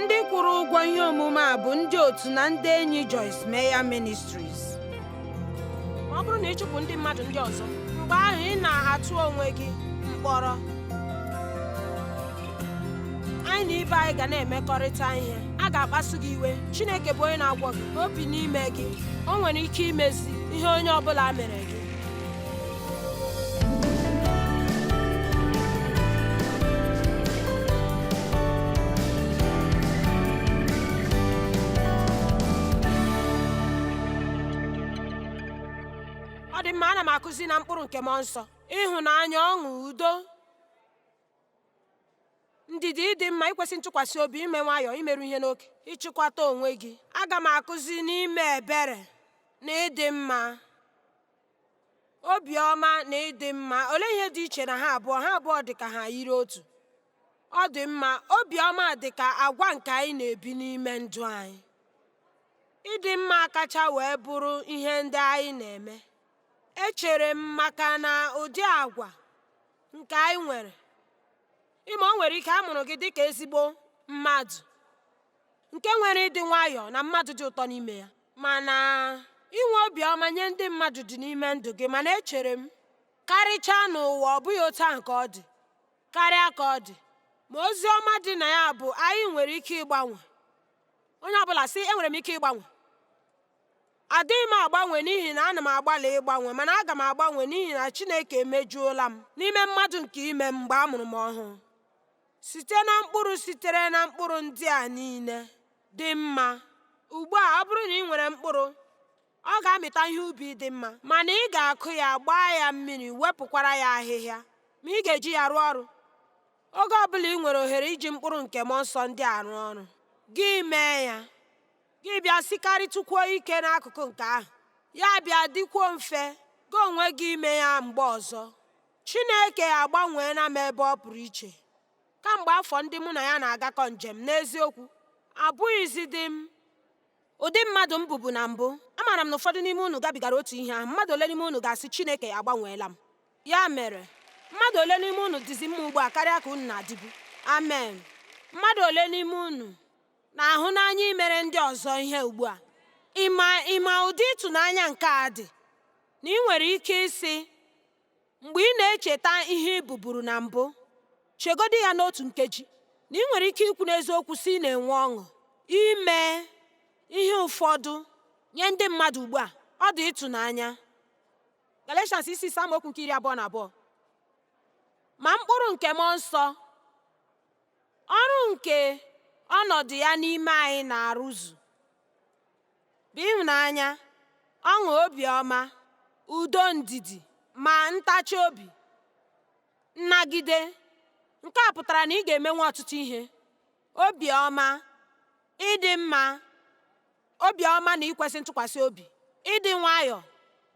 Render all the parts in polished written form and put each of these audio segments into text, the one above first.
Ndị kwụrụ ụgwọ ihe omume a bụ ndị otu na ndị enyi Joyce Meyer Ministries. Ma ọ bụrụ na ị chụpụ ndị mmadụ ndị ọzọ, mgbe ahụ ị na-atụ onwe gị mkpọrọ. Anyị na ibe anyị ga na-emekọrịta ihe. A ga-akpasu gị iwe. Chineke bụ onye na-agwọ gị. O bi n'ime gị. O nwere ike imezi ihe onye ọ bụla mere gị. Ọ dị mma, ana m akụzi na mkpụrụ nke mmụọ nsọ: ịhụnanya, ọṅụ, udo, ndidi, ịdị mma, ikwesị ntụkwasị obi, ime nwayọọ, imeru ihe n'oke, ịchịkwata onwe gị. Aga m akụzi n'ime ebere na ịdị mma, obiọma na ịdị mma. Olee ihe dị iche na ha abụọ? Ha abụọ dị ka ha yiri otu. Ọ dị mma, obiọma dị ka agwa nke anyị na-ebi n'ime ndụ anyị. Ịdị mma kacha wee bụrụ ihe ndị anyị na-eme. Echere m maka na ụdị agwa nke anyị nwere. Ịma o nwere ike a mụrụ gị dịka ezigbo mmadụ nke nwere ịdị nwayọọ na mmadụ dị ụtọ n'ime ya, mana inwe obiọma nye ndị mmadụ dị n'ime ndụ gị. Mana echere m karịchaa n'ụwa ọ bụghị otu ahụ ka ọ dị karịa ka ọ dị. Ma ozi ọma dị na ya bụ anyị nwere ike ịgbanwe. Onye ọbụla sị, enwere m ike ịgbanwe. Adịghị m agbanwe n'ihi na ana m agbalị ịgbanwe, mana aga m agbanwe n'ihi na Chineke emejuola m n'ime mmadụ nke ime m mgbe a mụrụ m ọhụụ. Site na mkpụrụ sitere na mkpụrụ ndị a niile dị mma. Ugbu a, ọ bụrụ na ị nwere mkpụrụ, ọ ga-amịta ihe ubi dị mma, mana ị ga-akụ ya, gbaa ya mmiri, wepụkwara ya ahịhịa, ma ị ga-eji ya rụọ ọrụ. Oge ọ bụla ị nwere ohere iji mkpụrụ nke mmụọ nsọ ndị a rụọ ọrụ, gị mee ya. Gị bịa sikarịtụkwuo ike n'akụkụ nke ahụ, ya bịa dịkwuo mfe gị onwe gị ime ya mgbe ọzọ. Chineke agbanweela m ebe ọ pụrụ iche kamgbe afọ ndị mụ na ya na-agakọ njem. N'eziokwu, abụghịzidị m ụdị mmadụ m bụbu na mbụ. Amaara m na ụfọdụ n'ime unu gabigara otu ihe ahụ. Mmadụ ole n'ime unu ga-asị, Chineke agbanweela m? Ya mere, mmadụ ole n'ime unu dịzi mma ugbu a karịa ka unu na-adịbu? Amen. Mmadụ ole n'ime unu na-ahụ n'anya imere ndị ọzọ ihe ugbu a? Ịma ịma ụdị ịtụnanya nke a dị na ị nwere ike ịsị mgbe ị na-echeta ihe ị bụburu na mbụ, chegodi ya n'otu nkeji, na ị nwere ike ikwu n'eziokwu sị ị na-enwe ọṅụ ime ihe ụfọdụ nye ndị mmadụ ugbu a. Ọ dị ịtụnanya. Galatians isi 5 amaokwu nke 22. Ma mkpụrụ nke mmụọ nsọ, ọrụ nke ọnọdụ ya n'ime anyị na-arụzu, bụ ịhụnanya, ọṅụ, obiọma, udo, ndidi, ma ntachi obi, nnagide. Nke a pụtara na ị ga-emenwu ọtụtụ ihe: obiọma, ịdị mma, obiọma na ikwesị ntụkwasị obi, ịdị nwayọọ,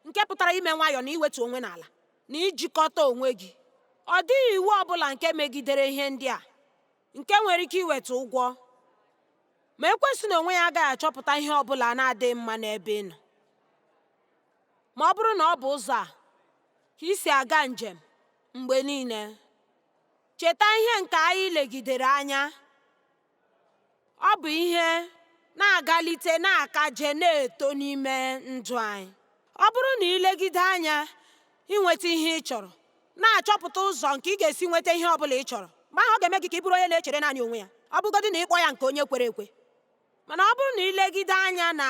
nke pụtara ime nwayọọ na iwetu onwe n'ala, na ijikọta onwe gị. Ọ dịghị iwu ọ bụla nke megidere ihe ndị a nke nwere ike iweta ụgwọ. Ma ekwensu na onwe ya agaghị achọpụta ihe ọ bụla na-adịghị mma n'ebe ị nọ. Ma ọ bụrụ na ọ bụ ụzọ a ka ị si aga njem mgbe niile, cheta ihe nke anyị legidere anya. Ọ bụ ihe na-agalite na-akaje na-eto n'ime ndụ anyị. Ọ bụrụ na ị legide anya inweta ihe ị chọrọ, na-achọpụta ụzọ nke ị ga-esi nweta ihe ọ bụla ị chọrọ, mgbe ahụ ọ ga-eme gị ka ị bụrụ onye na-echere naanị onwe ya, ọ bụgodị na ịkpọ ya nke onye kwere ekwe. Mana ọ bụrụ na ị legide anya na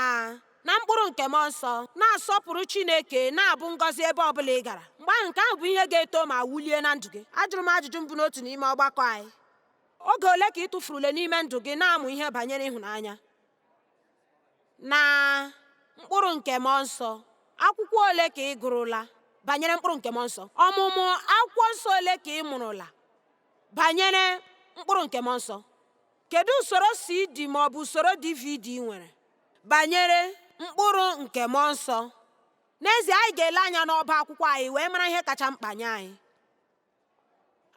na mkpụrụ nke mmụọ nsọ, na-asọpụrụ Chineke, na-abụ ngọzi ebe ọ bụla ị gara, mgbe ahụ nke ahụ bụ ihe ga-eto ma wulie na ndụ gị. Ajụrụ m ajụjụ mbụ n'otu n'ime ọgbakọ anyị. Oge ole ka ị tụfurule n'ime ndụ gị na-amụ ihe banyere ịhụnanya na mkpụrụ nke mmụọ nsọ? Akwụkwọ ole ka ị gụrụla banyere mkpụrụ nke mmụọ nsọ? Ọmụmụ akwụkwọ nsọ ole ka ị mụrụla banyere mkpụrụ nke mmụọ nsọ? Kedu usoro CD ma ọ bụ usoro DVD ị nwere banyere mkpụrụ nke mmụọ nsọ? N'ezie, anyị ga-ele anya n'ọba akwụkwọ anyị wee mara ihe kacha mkpa nye anyị.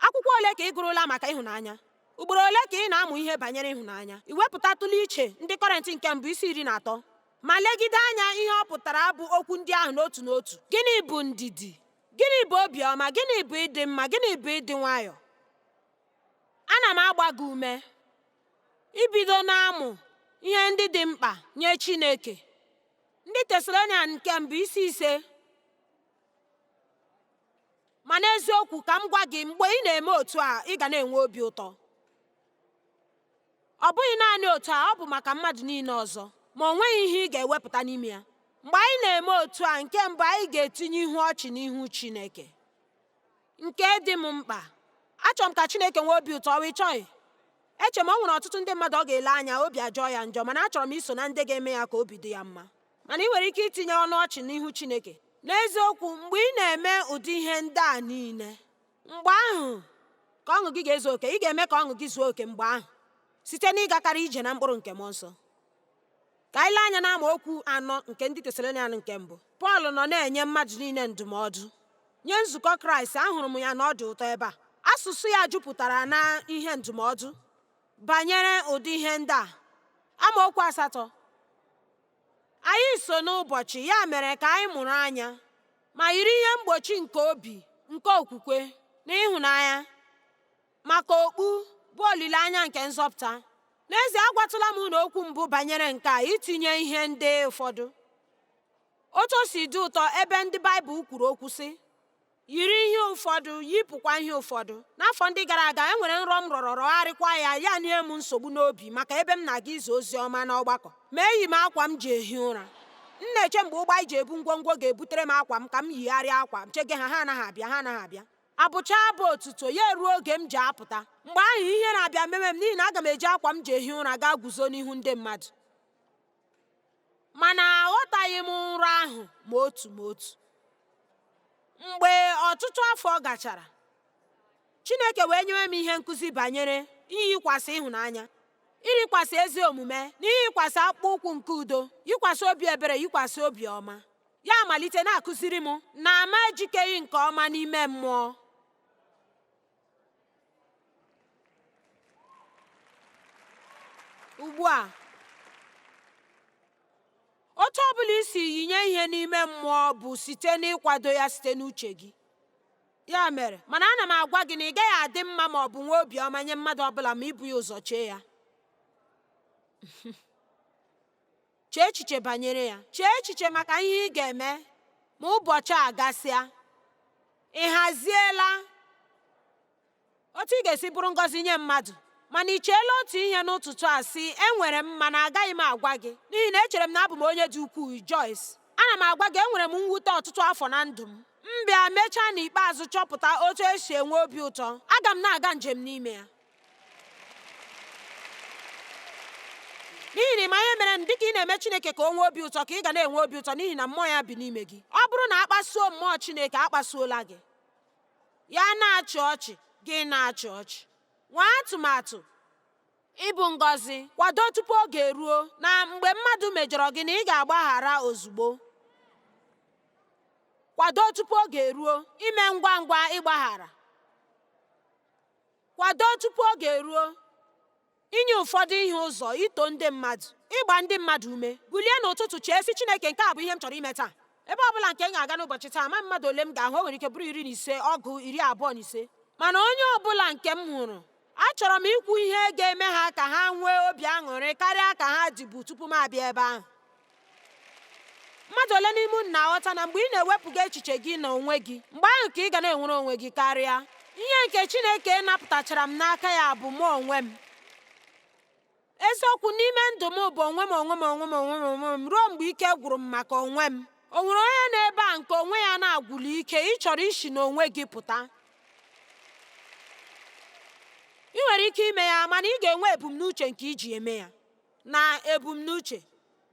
Akwụkwọ ole ka ị gụrụla maka ịhụnanya? Ugboro ole ka ị na-amụ ihe banyere ịhụnanya? I wepụtatụla iche Ndị Kọrịntị nke mbụ isi 13 ma legide anya ihe ọ pụtara bụ okwu ndị ahụ n'otu n'otu? Gịnị bụ ndidi? Gịnị bụ obiọma? Gịnị bụ ịdị mma? Gịnị bụ ịdị nwayọọ? Ana m agba gị ume. Ibido na-amụ ihe ndị dị mkpa nye Chineke. Ndị Tesalonian nke mbụ isi 5. Ma n'eziokwu ka m gwa gị, mgbe ị na-eme otu a, ị ga na-enwe obi ụtọ. Ọ bụghị naanị otu a, ọ bụ maka mmadụ niile ọzọ, ma o nweghị ihe ị ga-ewepụta n'ime ya. Mgbe anyị na-eme otu a, nke mbụ anyị ga-etinye ihu ọchị n'ihu Chineke, nke dị m mkpa. Achọrọ m ka Chineke nwee obi ụtọ, ọ chọghị? Eche m o nwere ọtụtụ ndị mmadụ ọ ga-ele anya obi ajọọ ya njọ, mana achọrọ m iso na ndị ga-eme ya ka obi dị ya mma. Mana ị nwere ike itinye ọnụ ọchị n'ihu Chineke. N'eziokwu, mgbe ị na-eme ụdị ihe ndị a niile, mgbe ahụ ka ọṅụ gị ga-ezu oke. Ị ga-eme ka ọṅụ gị zuo oke mgbe ahụ site n'ịgakarị ije na mkpụrụ nke mmụọ nsọ. Ka anyị lee anya n'amaokwu 4 nke ndị Tesalonian nke mbụ. Pọl nọ na-enye mmadụ niile ndụmọdụ nye nzukọ Kraịst. Ahụrụ m ya na ọ dị ụtọ ebe a. Asụsụ ya jupụtara na ihe ndụmọdụ banyere ụdị ihe ndị a. Amaokwu 8. Anyị so n'ụbọchị, ya mere ka anyị mụrụ anya ma yiri ihe mgbochi nke obi nke okwukwe na ịhụnanya maka okpu bụ olileanya nke nzọpụta. N'ezie, agwatụla m unu okwu mbụ banyere nke a, itinye ihe ndị ụfọdụ. Otu o si dị ụtọ ebe ndị Baịbụl kwuru okwu sị, yiri ihe ụfọdụ, yipụkwa ihe ụfọdụ. N'afọ ndị gara aga, e nwere nrọ m rọrọ rọgharịkwa ya, ya nye m nsogbu n'obi maka ebe m na-aga izi ozi ọma n'ọgbakọ. Ma eyi m akwa m ji ehi ụra. M na-eche mgbe ụgbọ anyị ji ebu ngwongwo ga-ebutere m akwa m ka m yigharịa akwa m chege ha, ha anaghị abịa, ha anaghị abịa. Abụcha abụ otuto ya eruo oge m ji apụta. Mgbe ahụ ihe na-abịa mewe m n'ihi na aga m eji akwa m ji ehi ụra gaa guzo n'ihu ndị mmadụ. Mana aghọtaghị m nrọ ahụ ma otu ma otu. Mgbe ọtụtụ afọ gachara, Chineke wee nyewe m ihe nkụzi banyere iyikwasị ịhụnanya, irikwasị ezi omume, na iyikwasị akpụkpọ ụkwụ nke udo, yikwasị obi ebere, yikwasị obi ọma. Ya malite na-akụziri m na m ejikeghị nke ọma n'ime mmụọ. Ugbu a, otu ọ bụla i si yinye ihe n'ime mmụọ bụ site n'ịkwado ya site n'uche gị. Ya mere, mana ana m agwa gị na ị gaghị adị mma ma ọ bụ nwee obi ọma nye mmadụ ọbụla ma i bughị ụzọ chee ya. Chee echiche banyere ya. Chee echiche maka ihe ị ga-eme ma ụbọchị a gasịa. Ị haziela otu ị ga-esi bụrụ ngọzi nye mmadụ? Mana ị cheela otu ihe n'ụtụtụ a sị, enwere m mana agaghị m agwa gị n'ihi na echere m na abụ m onye dị ukwuu. Joyce, ana m agwa gị, enwere m mwute ọtụtụ afọ na ndụ m. M bịa mechaa n'ikpeazụ chọpụta otu esi enwe obi ụtọ. Aga m na-aga njem n'ime ya. N'ihi na ịma ihe mere dịka ị na-eme Chineke ka o nwee obi ụtọ ka ị ga na-enwe obi ụtọ n'ihi na mmụọ ya bi n'ime gị. Ọ bụrụ na akpasuo mmụọ Chineke, akpasuola gị. Ya na-achị ọchị, gị na-achị ọchị. Nwee atụmatụ ịbụ ngọzi. Kwado tupu oge eruo na mgbe mmadụ mejọrọ gị na ị ga-agbaghara ozugbo. Kwado tupu oge eruo ime ngwa ngwa ịgbaghara. Kwado tupu oge eruo inye ụfọdụ ihe ụzọ, ito ndị mmadụ, ịgba ndị mmadụ ume. Bulie n'ụtụtụ chee sị, Chineke, nke a bụ ihe m chọrọ ime taa. Ebe ọbụla nke m ga-aga n'ụbọchị taa, ama mmadụ ole m ga-ahụ, o nwere ike bụrụ 15, ọgụ 25. Mana onye ọbụla nke m hụrụ, achọrọ m ikwu ihe ga-eme ha ka ha nwee obi aṅụrị karịa ka ha dịbu tupu m abịa ebe ahụ. Mmadụ ole n'ime unu na-aghọta na mgbe ị na-ewepụga echiche gị na onwe gị, mgbe ahụ ka ị ga na-enwere onwe gị karịa? Ihe nke Chineke napụtachara m n'aka ya bụ mụ onwe m. Eziokwu n'ime ndụ m bụ onwe m onwe m onwe m onwe m onwe m ruo mgbe ike gwụrụ m maka onwe m. O nwere onye nọ ebe a nke onwe ya na-agwụla ike, ị chọrọ isi n'onwe gị pụta? Ị nwere ike ime ya, mana ị ga-enwe ebumnuche nke iji eme ya na ebumnuche.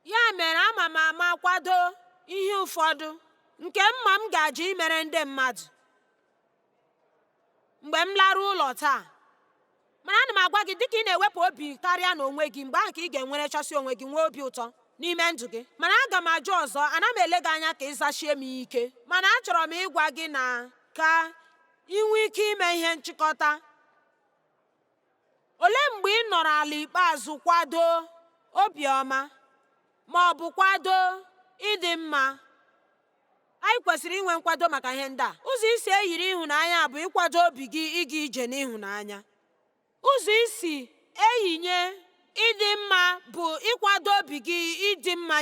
Ya mere ama m ama kwado ihe ụfọdụ nke mma m gaje imere ndị mmadụ mgbe m lara ụlọ taa. Mana ana m agwa gị, dịka ị na-ewepụ obi karịa n'onwe gị, mgbe ahụ ka ị ga-enwerechasị onwe gị, nwee obi ụtọ n'ime ndụ gị. Mana aga m ajụ ọzọ, ana m ele gị anya ka ị zachie m ike. Mana achọrọ m ịgwa gị na ka ị nwee ike ime ihe nchịkọta. Olee mgbe ị nọrọ ala ikpeazụ kwado obiọma ma ọ bụ kwado ịdị mma? Anyị kwesịrị inwe nkwado maka ihe ndị a. Ụzọ isi eyiri ịhụnanya bụ ịkwado obi gị ịga ije n'ịhụnanya. Ụzọ isi eyinye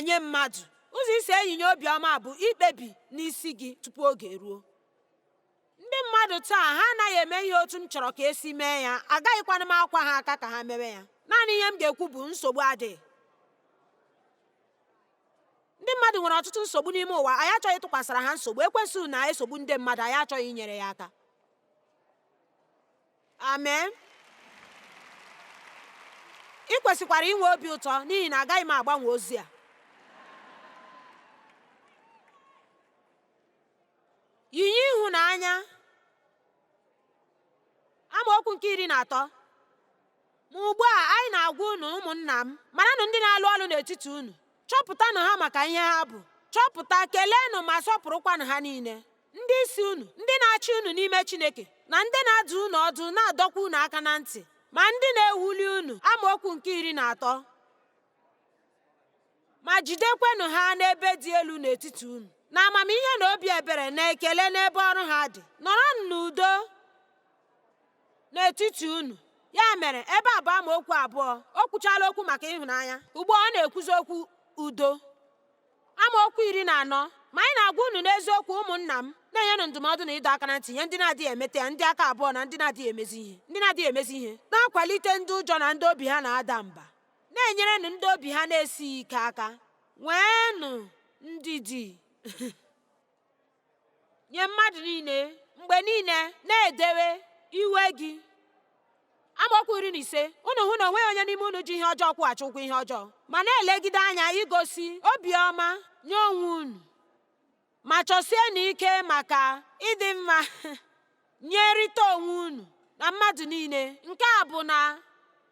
nye mmadụ. Ụzọ isi eyinye obiọma bụ ikpebi n'isi gị tupu oge eruo. Ndị mmadụ taa ha anaghị eme ihe otu m chọrọ ka esi mee ya, agaghịkwana m akwa ha aka ka ha mewe ya. Naanị ihe m ga-ekwu bụ nsogbu adịghị. Ndị mmadụ nwere ọtụtụ nsogbu n'ime ụwa, anyị achọghị ịtụkwasara ha nsogbu. Ekwensu na-esogbu ndị mmadụ, anyị achọghị inyere ya aka. Amen. Ị kwesịkwara inwe obi ụtọ n'ihi na agaghị m agbanwe ozi a. Yinye ịhụnanya. Amaokwu nke 13. Ma ugbu a anyị na-agwa unu ụmụnna m, maranụ ndị na-alụ ọlụ n'etiti unu, chọpụtanụ ha maka ihe ha bụ, chọpụta, keleenụ ma sọpụrụkwanụ ha niile. Ndị isi unu, ndị na-achị unu n'ime Chineke, na ndị na-adụ unu ọdụ na-adọkwa unu aka na ntị, ma ndị na-ewuli unu. Amaokwu nke 13. Ma jidekwenụ ha n'ebe dị elu n'etiti unu, na amamihe na obi ebere na ekele n'ebe ọrụ ha dị. Nọrọnụ n'udo n'etiti unu. Ya mere, ebe a bụ amaokwu abụọ. O kwuchala okwu maka ịhụnanya. Ugbu a ọ na-ekwuzi okwu udo. Amaokwu 14. Ma anyị na-agwa unu n'eziokwu ụmụnna m, na-enyenụ ndụmọdụ na ịdọ aka na ntị nye ndị na-adịghị emete ya, ndị aka abụọ na ndị na-adịghị emezi ihe, ndị na-adịghị emezi ihe, na-akwalite ndị ụjọ na ndị obi ha na-ada mba, na-enyerenụ ndị obi ha na-esighị ike aka. Nweenụ ndidi nye mmadụ niile, mgbe niile na-edewe iwe gị. Amaokwu 15. Unu hụ na o nweghị onye n'ime unu ji ihe ọjọọ kwụghachi ụgwọ ihe ọjọọ, ma na-elegide anya igosi obiọma nye onwe unu, ma chọsienụ ike maka ịdị mma nyerịta onwe unu na mmadụ niile. Nke a bụ na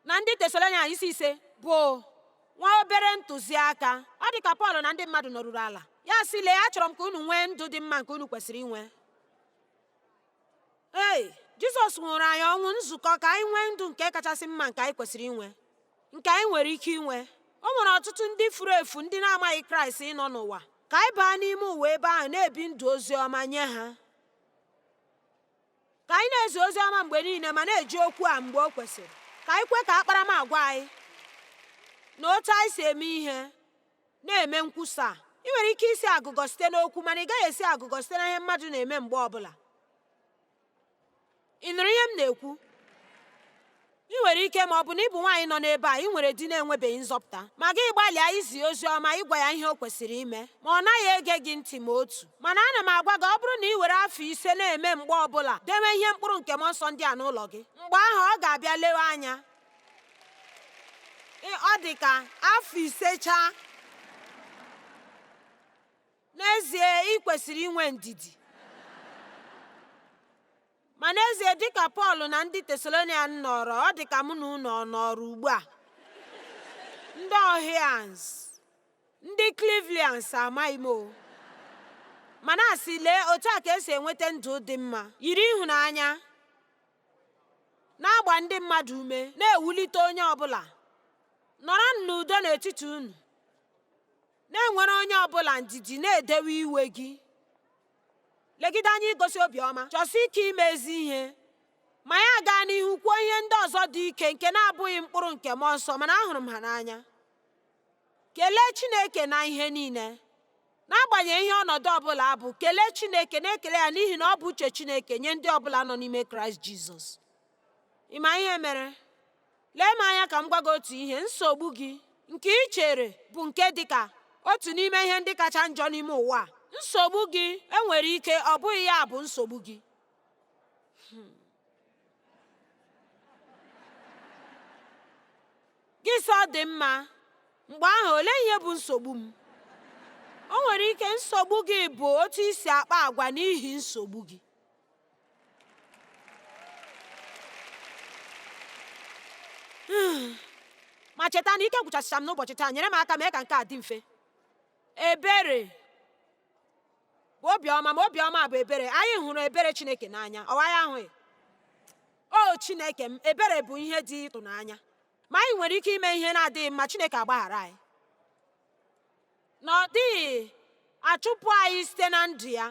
na ndị Tesalonaịka isi 5 bụ nwa obere ntụziaka. Ọ dị ka Pọl na ndị mmadụ nọruru ala, ya sị, lee, achọrọ m ka unu nwee ndụ dị mma nke unu kwesịrị inwe. Ee, Jizọs nwụrụ anyị ọnwụ nzukọ ka anyị nwee ndụ nke kachasị mma nke anyị kwesịrị inwe, nke anyị nwere ike inwe. O nwere ọtụtụ ndị furu efu ndị na-amaghị Kraịst nọ n'ụwa. Ka anyị baa n'ime ụwa ebe ahụ na-ebi ndụ ozi ọma nye ha. Ka anyị na-ezi ozi ọma mgbe niile ma na-eji okwu a mgbe o kwesịrị. Ka anyị kwe ka akparamagwa anyị na otu anyị si eme ihe na-eme nkwusa a. Ị nwere ike isi agụgọ site n'okwu, mana ị gaghị esi agụgọ site na ihe mmadụ na-eme mgbe ọbụla. Ị nụrụ ihe m na-ekwu? Ị nwere ike ma ọ bụ na ị bụ nwaanyị nọ n'ebe a, ị nwere di na-enwebeghị nzọpụta, ma gị gbalịa izi ozi ọma, ịgwa ya ihe o kwesịrị ime, ma ọ naghị ege gị ntị ma otu. Mana ana m agwa gị, ọ bụrụ na ị were afọ 5 na-eme mgbe ọbụla, dewe ihe mkpụrụ nke mmụọ nsọ ndị a n'ụlọ gị, mgbe ahụ ọ ga-abịa lewe anya. Ọ dị ka afọ 5 chaa. N'ezie, ị kwesịrị inwe ndidi. Ma n'ezie, dịka Pọl na ndị Tesalonian nọrọ, ọ dị ka mụ na unu ọ nọrọ ugbu a. Ndị Ohians, ndị Clevelands amaghị m o. Ma na-asị, lee otu a ka esi enweta ndụ dị mma. Yiri ịhụnanya, na-agba ndị mmadụ ume, na-ewulite onye ọbụla. Nọrọnụ n'udo n'etiti unu, na-enwere onye ọbụla ndidi, na-edewe iwe gị. Legide anya igosi obiọma, chọsie ike ime ezi ihe. Ma ya gaa n'ihu kwuo ihe ndị ọzọ dị ike nke na-abụghị mkpụrụ nke mmụọ nsọ, mana ahụrụ m ha n'anya. Kelee Chineke na ihe niile. N'agbanyeghị ihe ọnọdụ ọbụla bụ, kelee Chineke, na-ekele ya n'ihi na ọ bụ uche Chineke nye ndị ọbụla nọ n'ime Kraịst Jizọs. Ị ma ihe mere? Lee m anya ka m gwa gị otu ihe. Nsogbu gị nke ị chere bụ nke dị ka otu n'ime ihe ndị kacha njọ n'ime ụwa a. Nsogbu gị enwere ike ọ bụghị ya bụ nsogbu gị. Gị sị ọ dị mma, mgbe ahụ olee ihe bụ nsogbu m? O nwere ike nsogbu gị bụ otu i si akpa agwa n'ihi nsogbu gị. Ma cheta na ike gwụchasịcha m n'ụbọchị taa, nyere m aka mee ka nke a dị mfe. Ebere bụ obiọma, ma obiọma bụ ebere. Anyị hụrụ ebere Chineke n'anya, ọ anyị ahụghị? O Chineke m, ebere bụ ihe dị ịtụnanya. Ma anyị nwere ike ime ihe na-adịghị mma, Chineke agbaghara anyị. Na ọ dịghị achụpụ anyị site na ndụ ya,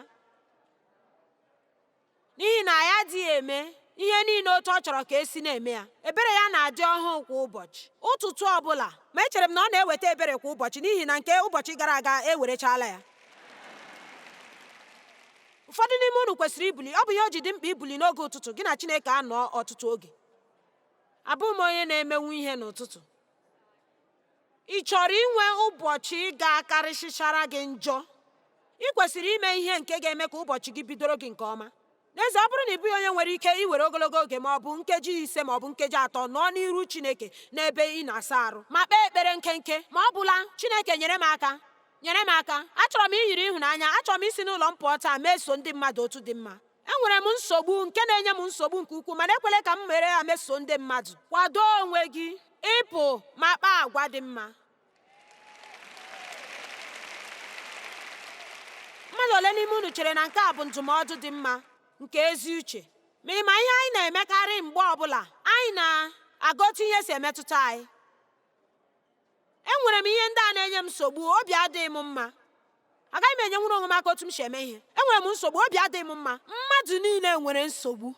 n'ihi na anyị adịghị eme ihe niile otu ọ chọrọ ka esi na-eme ya. Ebere ya na-adị ọhụụ kwa ụbọchị, ụtụtụ ọbụla. Ma echere m na ọ na-eweta ebere kwa ụbọchị n'ihi na nke ụbọchị gara aga ewerechala ya. Ụfọdụ n'ime unu kwesịrị ibuli. Ọ bụ ihe o ji dị mkpa ibuli n'oge ụtụtụ, gị na Chineke anọ ọtụtụ oge. Abụghị m onye na-emenwu ihe n'ụtụtụ. Ị chọrọ inwe ụbọchị ga-akarịsịchara gị njọ? Ị kwesịrị ime ihe nke ga-eme ka ụbọchị gị bidoro gị nke ọma. N'ezie, ọ bụrụ na ị bụghị onye nwere ike iwere ogologo oge ma ọ bụ nkeji 5 ma ọ bụ nkeji 3 nọọ n'iru Chineke n'ebe ị na-asa arụ ma kpee ekpere nkenke, ma ọ bụla, Chineke nyere m aka, nyere m aka, achọrọ m iyiri ịhụnanya, achọrọ m isi n'ụlọ m pụọ taa meso ndị mmadụ otu dị mma. Enwere m nsogbu nke na-enye m nsogbu nke ukwuu, mana ekwela ka m mere ya meso ndị mmadụ. Kwado onwe gị ịpụ ma kpaa agwa dị mma. Mmadụ ole n'ime unu chere na nke a bụ ndụmọdụ dị mma nke ezi uche? Ma ị ma ihe anyị na-emekarị mgbe ọbụla anyị na-aga otu ihe si emetụta anyị. Enwere m ihe ndị a na-enye m nsogbu, obi adịghị m mma. Agaghị m enyenwuru onwe m aka otu m si eme ihe. Enwere m nsogbu, obi adịghị m mma. Mmadụ niile nwere nsogbu.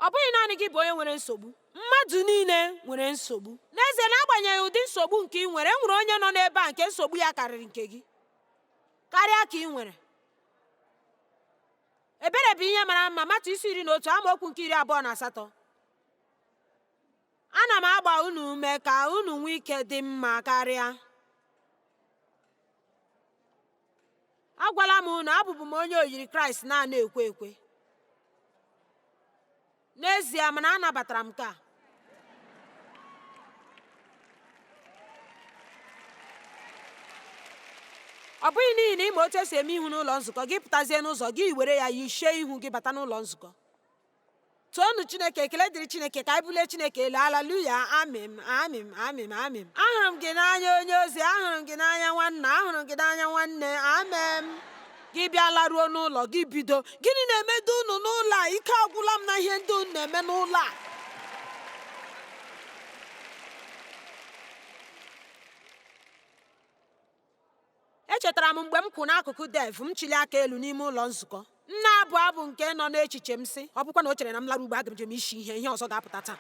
Ọ bụghị naanị gị bụ onye nwere nsogbu. Mmadụ niile nwere nsogbu. N'ezie, n'agbanyeghị ụdị nsogbu nke ị nwere, e nwere onye nọ n'ebe a nke nsogbu ya karịrị nke gị karịa ka ị nwere. Ebere bụ ihe mara mma. Mata isi 11 amaokwu nke 28. Ana m agba unu ume ka unu nwee ike dị mma karịa. Agwala m unu, abụbu m onye oyiri Kraịst na-ana ekwe ekwe. N'ezie, mana anabatara m nke a. Ọ bụghị n'ihi na ị ma otu esi eme ihu n'ụlọ nzukọ, gị pụtazie n'ụzọ gị were ya yichie ihu gị bata n'ụlọ nzukọ. Toonu Chineke, ekele dịrị Chineke, ka anyị bulie Chineke elu. Haleluya, amịm, amịm, amịm, amịm. Ahụrụ m gị n'anya onye ozi, ahụrụ m gị n'anya nwanna, ahụrụ m gị n'anya nwanne, amem. Gị bịa laruo n'ụlọ gị bido, gịnị na-emedo unu n'ụlọ a? Ike agwụla m na ihe ndị unu na-eme n'ụlọ a. Echetara m mgbe m kwụ n'akụkụ Dev m chili aka elu n'ime ụlọ nzukọ. M na-abụ abụ nke nọ n'echiche m sị, ọ bụkwa na o chere na m lara ugbo aga m jem isi ihe, ihe ọzọ ga-apụta taa.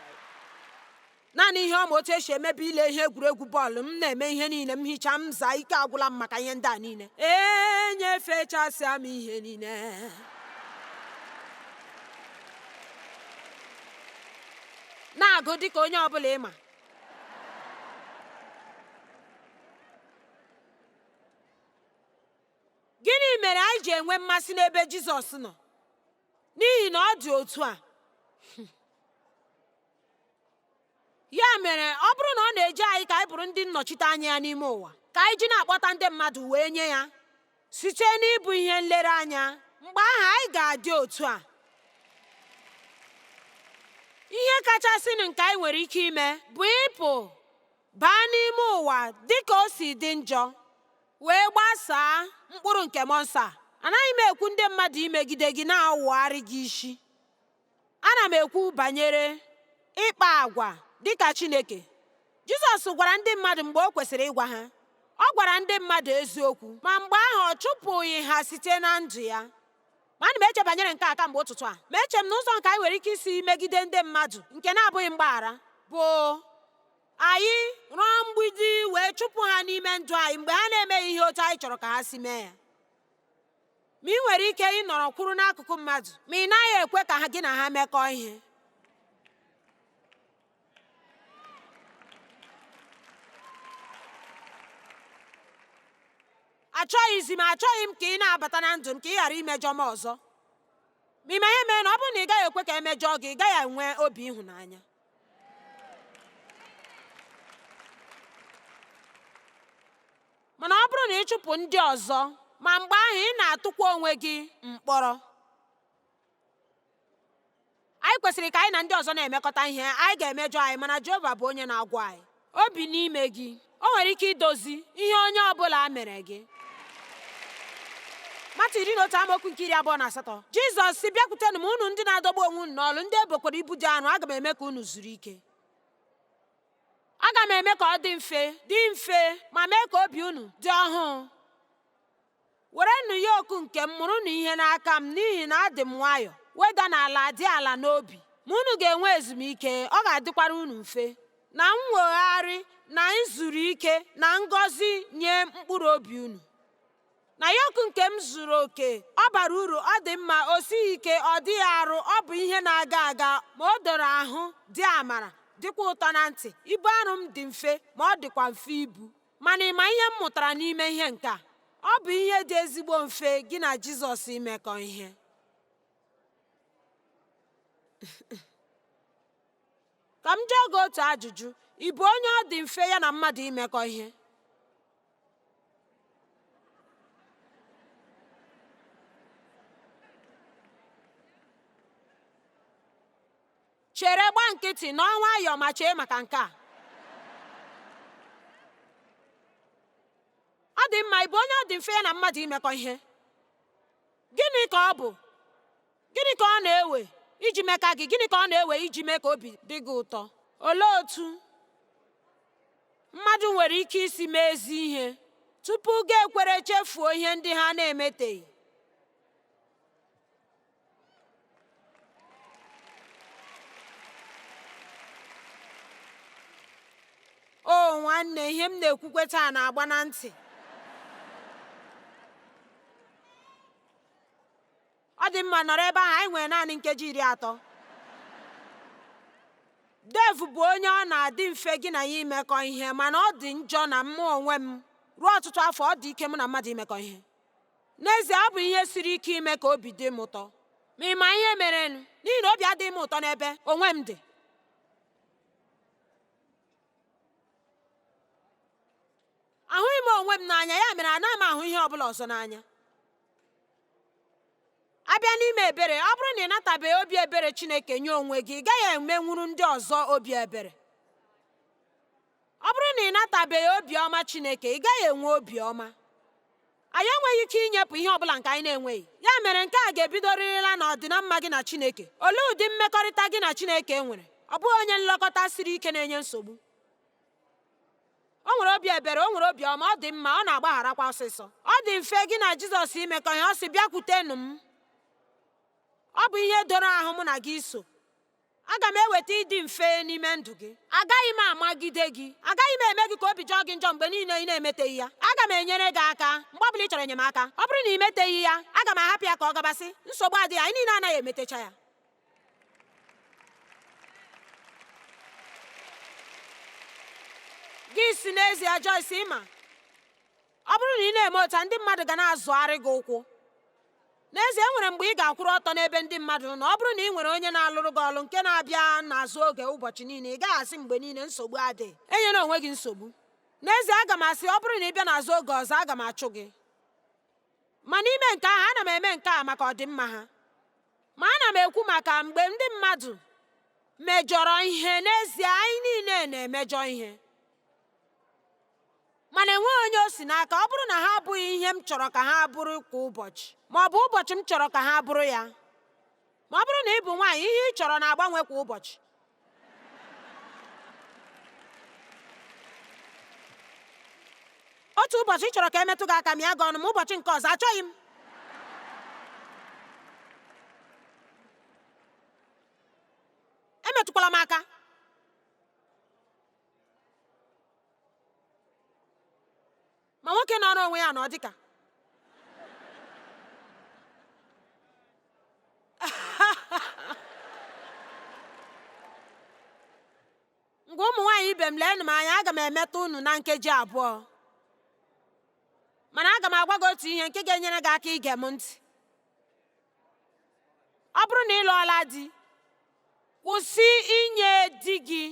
Naanị ihe ọma otu esi emebi ile ihe egwuregwu bọọlụ, m na-eme ihe niile, m hichaa, m zaa, ike agwụla m maka ihe ndị a niile. Enyefechasịa m ihe niile. Na-agụ dịka onye ọbụla ị ma. Gịnị mere anyị ji enwe mmasị n'ebe Jizọs nọ? N'ihi na ọ dị otu a. Ya mere, ọ bụrụ na ọ na-eji anyị ka anyị bụrụ ndị nnọchite anya ya n'ime ụwa, ka anyị ji na-akpọta ndị mmadụ wee nye ya site n'ịbụ ihe nlereanya, mgbe ahụ anyị ga-adị otu a. Ihe kachasịnụ nke anyị nwere ike ime bụ ịpụ baa n'ime ụwa dị ka o si dị njọ wee gbasaa mkpụrụ nke mmụọ nsọ a. Anaghị m ekwu ndị mmadụ imegide gị na-awụgharị gị isi. Ana m ekwu banyere ịkpa agwa dị ka Chineke. Jizọs gwara ndị mmadụ mgbe o kwesịrị ịgwa ha. Ọ gwara ndị mmadụ eziokwu, ma mgbe ahụ ọ chụpụghị ha site na ndụ ya. Ma ana m eche banyere nke a kamgbe ụtụtụ a. Ma eche m na ụzọ nke anyị nwere ike isi megide ndị mmadụ nke na-abụghị mgbaghara bụ anyị rụọ mgbidi wee chụpụ ha n'ime ndụ anyị mgbe ha na-emeghị ihe otu anyị chọrọ ka ha si mee ya. Ma ị nwere ike ịnọrọ kwụrụ n'akụkụ mmadụ ma ị naghị ekwe ka gị na ha mekọọ ihe. Achọghịzi m achọghị m ka ị na-abata na ndụ m ka ị ghara imejọ m ọzọ. Ma ị ma ihe mere na ọ bụrụ na ị gaghị ekwe ka emejọọ gị, ị gaghị enwe obi ịhụnanya. Mana ọ bụrụ na ị chụpụ ndị ọzọ, ma mgbe ahụ ị na-atụkwa onwe gị mkpọrọ. Anyị kwesịrị ka anyị na ndị ọzọ na-emekọta ihe, anyị ga-emejọ anyị, mana Jehova bụ onye na-agwọ anyị. Obi n'ime gị, o nwere ike idozi ihe onye ọ bụla mere gị. Mata 11 amaokwu nke 28. Jizọs sị, bịakwutenụ m unu ndị na-adọgbu onwe unu n'ọlụ, ndị ebokwara ibu dị arọ, aga m eme ka unu zuru ike. Aga m eme ka ọ dị mfe, dị mfe, ma mee ka obi unu dị ọhụụ. Werenụ yoku nke m, mụrụnụ ihe n'aka m, n'ihi na adị m nwayọọ. weda n'ala, dị ala n'obi, ma unu ga-enwe ezumike, ọ ga-adịkwara unu mfe na nnwogharị na nzuru ike na ngọzi nye mkpụrụ obi unu. Na yoku nke m zuru oke, ọ bara uru, ọ dị mma, o sighị ike, ọ dịghị arụ, ọ bụ ihe na-aga aga, ma o doro ahụ, dị amara, dịkwa ụtọ na ntị. Ibu arụ m dị mfe, ma ọ dịkwa mfe ibu. Mana ị ma ihe m mụtara n'ime ihe nke a? Ọ bụ ihe dị ezigbo mfe gị na Jizọs imekọ ihe. Ka m jụọ gị otu ajụjụ. Ị bụ onye ọ dị mfe ya na mmadụ imekọ ihe? Chere, gba nkịtị, nọọ nwayọọ ma chee maka nke a. Ọ dị mma, ị bụ onye ọ dị mfe ya na mmadụ imekọ ihe? Gịnị ka ọ bụ? Gịnị ka ọ na-ewe iji mee ka gị? Gịnị ka ọ na-ewe iji mee ka obi dị gị ụtọ? Olee otu mmadụ nwere ike isi mee ezi ihe tupu gị ekwere chefuo ihe ndị ha na-emeteghị? O nwanne, ihe m na-ekwukwe taa na-agba na ntị. Ọ dị mma, nọrọ ebe ahụ, anyị nwere naanị nkeji 30. Dave bụ onye ọ na-adị mfe gị na ya imekọ ihe, mana ọ dị njọ na mụ onwe m ruo ọtụtụ afọ ọ dị ike mụ na mmadụ imekọ ihe. N'ezie, ọ bụ ihe siri ike ime ka obi dị m ụtọ. Ma ị ma ihe merenụ? N'ihi na obi adịghị m ụtọ n'ebe onwe m dị. Ahụghị m onwe m n'anya, ya mere anaghị m ahụ ihe ọ bụla ọzọ n'anya. Abịa n'ime ebere, ọ bụrụ na ị natabeghị obi ebere Chineke nye onwe gị, ị gaghị emenwuru ndị ọzọ obi ebere. Ọ bụrụ na ị natabeghị obi ọma Chineke, ị gaghị enwe obi ọma. Anyị enweghị ike inyepụ ihe ọbụla nke anyị na-enweghị. Ya mere nke a ga-ebidorịrịla na ọdịnamma gị na Chineke. Olee ụdị mmekọrịta gị na Chineke nwere? Ọ bụghị onye nlekọta siri ike na-enye nsogbu. O nwere obi ebere, o nwere obi ọma, ọ dị mma, ọ na-agbagharakwa ọsịsọ. Ọ dị mfe gị na Jizọs imekọ ihe. Ọ sị, bịakwutenụ m. Ọ bụ ihe doro ahụ mụ na gị so. Aga m eweta ịdị mfe n'ime ndụ gị. Agaghị m amagide gị. Agaghị m eme gị ka obi jọọ gị njọ mgbe niile ị na-emeteghị ya. Aga m enyere gị aka mgbe ọbụla ị chọrọ enyemaka. Ọ bụrụ na ị meteghị ya, aga m ahapụ ya ka ọ gabasị. Nsogbu adịghị, anyị niile anaghị emetecha ya. Gị si n'ezie, Joyce, ịma ọ bụrụ na ị na-eme otu a, ndị mmadụ ga na-azụgharị gị ụkwụ. N'ezie, e nwere mgbe ị ga-akwụrụ ọtọ n'ebe ndị mmadụ nọ. Ọ bụrụ na ị nwere onye na-alụrụ gị ọlụ nke na-abịa n'azụ oge ụbọchị niile, ị gaghị asị mgbe niile nsogbu adịghị. Enyela onwe gị nsogbu. N'ezie, aga m asị, ọ bụrụ na ị bịa n'azụ oge ọzọ, aga m achụ gị. Ma n'ime nke ahụ, ana m eme nke a maka ọdịmma ha. Ma ana m ekwu maka mgbe ndị mmadụ mejọrọ ihe. N'ezie, anyị niile na-emejọ ihe. Mana enweghị onye o si n'aka. Ọ bụrụ na ha abụghị ihe m chọrọ ka ha bụrụ kwa ụbọchị, ma ọ bụ ụbọchị m chọrọ ka ha bụrụ ya. Ma ọ bụrụ na ị bụ nwaanyị, ihe ị chọrọ na-agbanwe kwa ụbọchị. Otu ụbọchị ị chọrọ ka emetụ gị aka mịa gị ọnụ, ma ụbọchị nke ọzọ achọghị m. Emetụkwala m aka. Ma nwoke nọrọ onwe ya na ọ dịka ngwa ụmụ nwaanyị ibe m, leenụ m anya, aga m emetụ unu na nkeji abụọ. Mana aga m agwa gị otu ihe nke ga-enyere gị aka ige m ntị. Ọ bụrụ na ị lụọla di, kwụsị inye di gị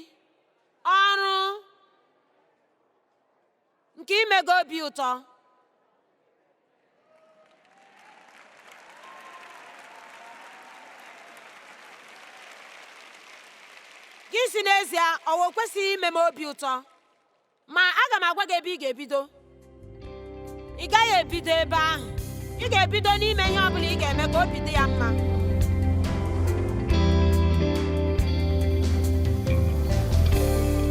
ọrụ nke ime gị obi ụtọ. Gị si n'ezie, ọ wụ kwesịghị ime m obi ụtọ. Ma aga m agwa gị ebe ị ga-ebido. Ị gaghị ebido ebe ahụ. Ị ga-ebido n'ime ihe ọ bụla ị ga-eme ka obi dị ya mma.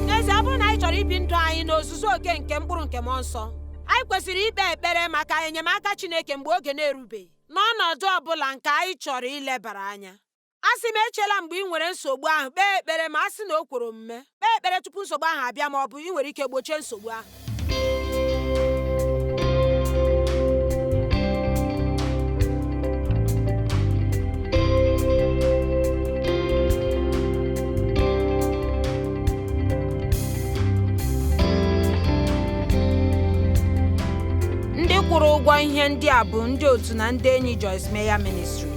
N'ezie, ọ bụrụ na anyị chọrọ ibi ndụ anyị n'ozuzu oke nke mkpụrụ nke Mmụọ Nsọ, anyị kwesịrị ikpe ekpere maka enyemaka Chineke mgbe oge na-erubeghị. N'ọnọdụ ọ bụla nke anyị chọrọ ilebara anya, asị m echela mgbe ị nwere nsogbu ahụ kpee ekpere ma a sị na o kwere omume. Kpee ekpere tupu nsogbu ahụ abịa ma ọ bụ ị nwere ike gbochie nsogbu ahụ. Ndị kwụrụ ụgwọ ihe ndị a bụ ndị otu na ndị enyi Joyce Meyer Ministries.